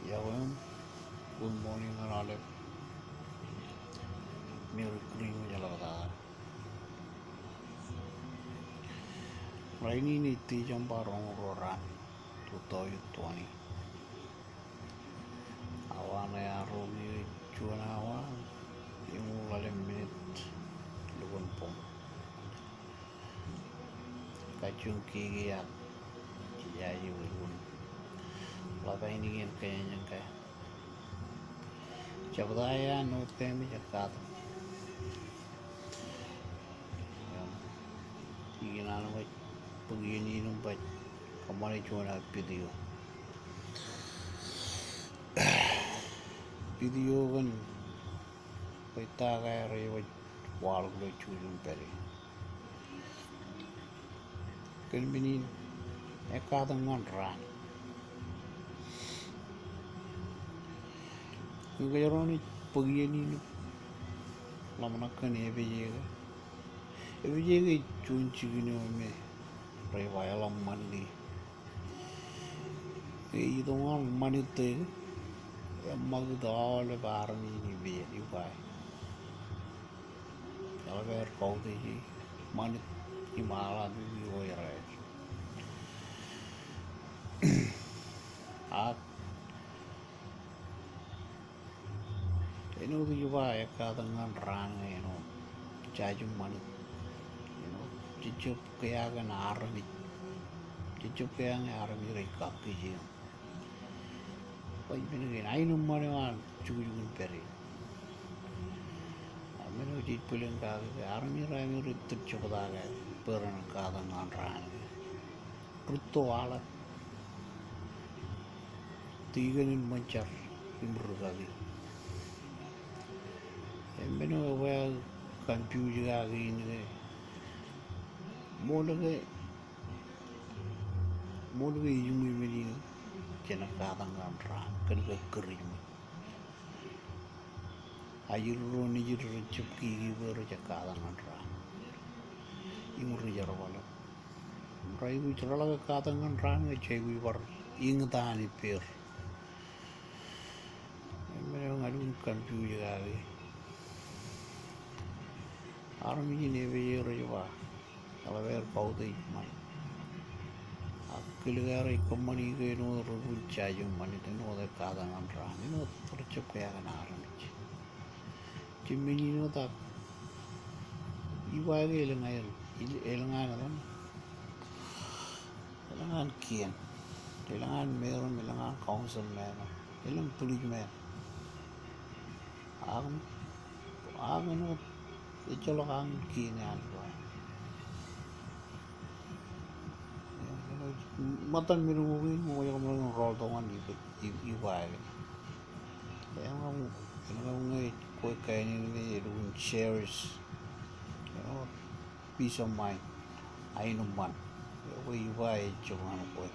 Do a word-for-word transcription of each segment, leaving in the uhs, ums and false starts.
Iọkwe eṃ, good morning ñan aolep. Merry Christmas ḷọk tata. Rainin ej December roñoul ruo raan, two thousand twenty. Awa ṇe ear ro kiiō juon awa, eñoul ḷalem minit lukkuun boñ. Kajjioñ kiki ak ijaje wōt ḷap ainikien kōjeañ ke. Jebta eo an North Kōmij ej katak. Ikōṇaan baj bōk iien in im baj kōṃṃane juon aō video. Video kōn bwe ta ke rej baj waḷọk ilo jukjuk in pād e. Kōn men in, ekkatak ñan raan. Im kōjro naaj bōk iien in im ḷōmṇak kōn epād eo ke. Epād eo ke ej juon jikin eo me rej ba eḷap ṃanit e. Ke itok ñan ṃanit e, eṃṃakūt aolep armej in ippaṃ, ippaṃ. Eḷap aer kautiej ṃanit im aḷap eo eo rej. Ak āinwōt ij ba ekkatak ñan raan ñe āinwōt jaje ṃanit. Āinwōt jejjab kea kōn armej. Jejjab kea ñe armej rej kakkije. Baj men kein aenōṃṃan eo an jukjuk in pād e. Ak men eo jej bwilōñ kake ke armej raṇe rej tōl jebta ke bwe ren katak ñan raan ke. Rūtto aḷap. Tikōn in ṃōn jar im rūkaki. Im men eo ewōr confuse kake in ke ṃool ke, ṃool ke ijiṃwe men in jenaaj katak ñan raan kōn ke kūr ijiṃwe. Ajri ro nejid rej jab kiki bwe rej katak ñan raan im ri jerbal eo. Im raikuj reḷak katak ñan raan ke jej aikuj bar iñtaan ippāer. Im men eo ña lukkuun confuse kake. Armej in epād eo rej ba eḷap aer kautiej ṃanit. Ak kōlik aer ej kōṃṃani ke āinwōt relukkuun jaje ṃanit, āinwōt ekkatak ñan raan, āinwōt rej jab kea kōn armej. Jab men in wōt ak ippaṃ ke elōñ an, elōñ an etan, elōñ an kien, elōñ an mayor im elōñ an councilman, elōñ policeman. Ak, ak āinwōt ejjeḷọk an kien an ippaṃ. Ṃōttan men ko kein ṃokta ṃōk rọọltok ñan ippaṃ, ippaṃ ke. Elōñ, elōñ ñe kwe kain in ke elukkuun cherish, you know, peace of mind. Aenōṃṃan. Ekwe ippaṃ ejjab ñan kwe.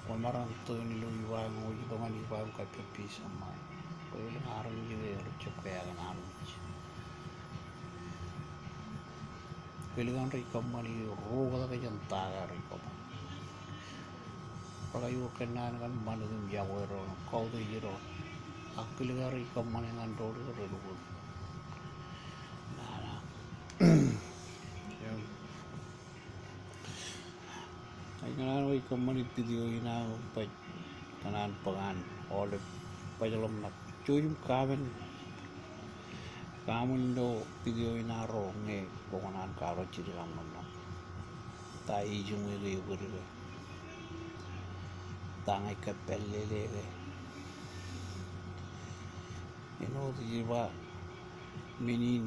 Kwō maroñ tōn ilo ippaṃ, eo ej itok ñan ippaṃ kab peace of mind. Bwe elōñ armej ke rej jab kea kōn armej. Kōlik an rej kōṃṃani ro oktak jān ta ke rej kōṃṃani. Bar kaiur kōnnaan kōn ṃanit im yokwe doon, kautiej doon. Ak kōlik an rej kōṃṃani ñan doon ke relukkuun nana. Im Ikōṇaan bwe ij kōṃṃani video in aō baj kōṇaan bōk an aolep baj ḷōmṇak. Jouj im comment, comment ilo video in arro ñe kwō kōṇaan kaḷọk jidik aṃ ḷōmṇak. Ta ijiṃwe ke ebōd ke, ta ña ij kab pād lele ke. Āinwōt ij ba men in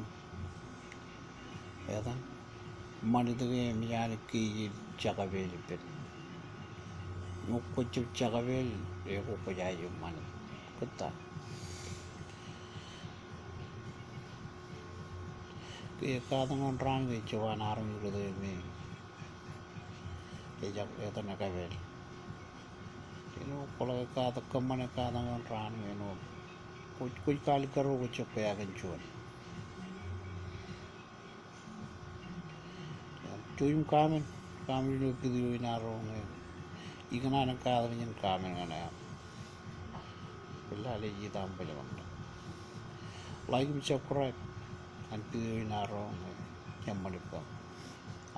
etan, ṃanit ke emōj an keijeḷ jakpeel ippān. Ñe kwō jab jakpeel, ekwe kwō jaje ṃanit. Kōttan ke ekkatak ñan raan ke ejjab an armej rot me ejak etan ekapeel. Āinwōt kwō ḷak ekkatak, kōṃṃan ekkatak ñan raan ke āinwōt kwōj, kwōj kaalikkar, kwōj jab kea kōn juon. Jouj im comment, comment ilo video in arro ñe Ikōṇaan katak jān comment ñan eṃ. Bar lale ij itaṃ bwe jen ḷōmṇak. Like im subscribe ñan video in arro ñe eṃṃan ippaṃ.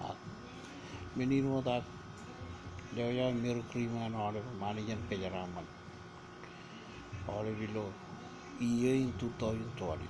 Ak men in wōt ak lewōj aō Merry Christmas ñan aolep, ṃaan ijeṇ kōjeraaṃṃan aolep ilo iiō in two thousand twenty.